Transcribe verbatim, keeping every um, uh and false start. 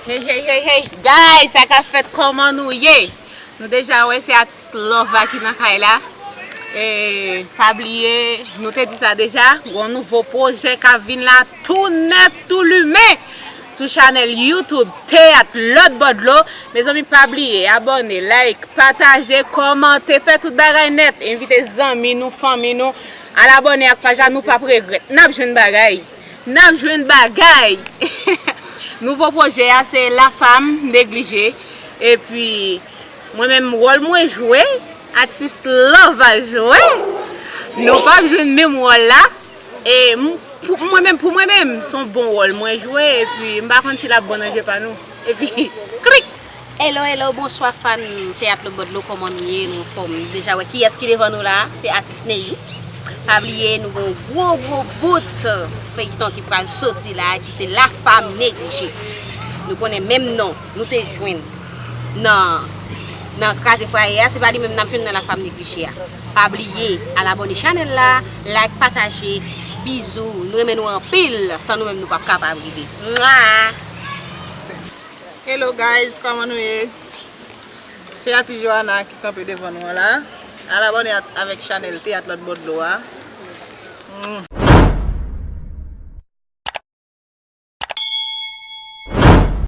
Hey, hey, hey, hey, guys, sa k ap fèt, kòman nou ye? Nou deja wè se atis Love a ki nan kay la. E, pa bliye, nou te di sa deja, gon nouvo pwojè k ap vin la, tou nèf, tou limen, sou chanèl YouTube Teyat Lòt Bò Dlo. Mezanmi, pa bliye, abòne, like, pataje, kòmante, fè tout bagay nèt. Envite zanmi nou, fanmi nou, al abòne ak paj la, nou p ap regrèt. N ap jwenn bagay. N ap jwenn bagay. Nouvo pwojè a se La Femme Négligée. Epi, mwen menm, wòl mwen jwe, atis Love a jwe. Nou p ap jwenn menm wòl la. E m- pou mwen menm, pou mwen menm, se yon bon wòl mwen jwe. Epi, m pa konn si l ap bon nan je pa nou. Epi, klik! Hello, hello, bonswa fan Teyat Lòt Bò Dlo, kòman nou ye? Nou anfòm? Nou deja wè kiyès ki devan nou la, se atis Neyou. Pa bliye, nou gon gwo, gwo bout feyton ki pral soti la, ki se La Femme Négligée. Nou konnen menm non, nou te jwenn nan, nan Kraze Fwaye a, se pa li menm n ap jwenn nan La Femme Négligée a. Pa bliye, al abòne chanèl la, like, pataje. Bizou, nou renmen nou anpil, san nou menm nou p ap kapab rive. Mwa! Hello guys, kòman nou ye? Se atis Joana ki kanpe devan nou an la. Al abòne at- avèk chanèl Teyat Lòt Bò Dlo a. Mm.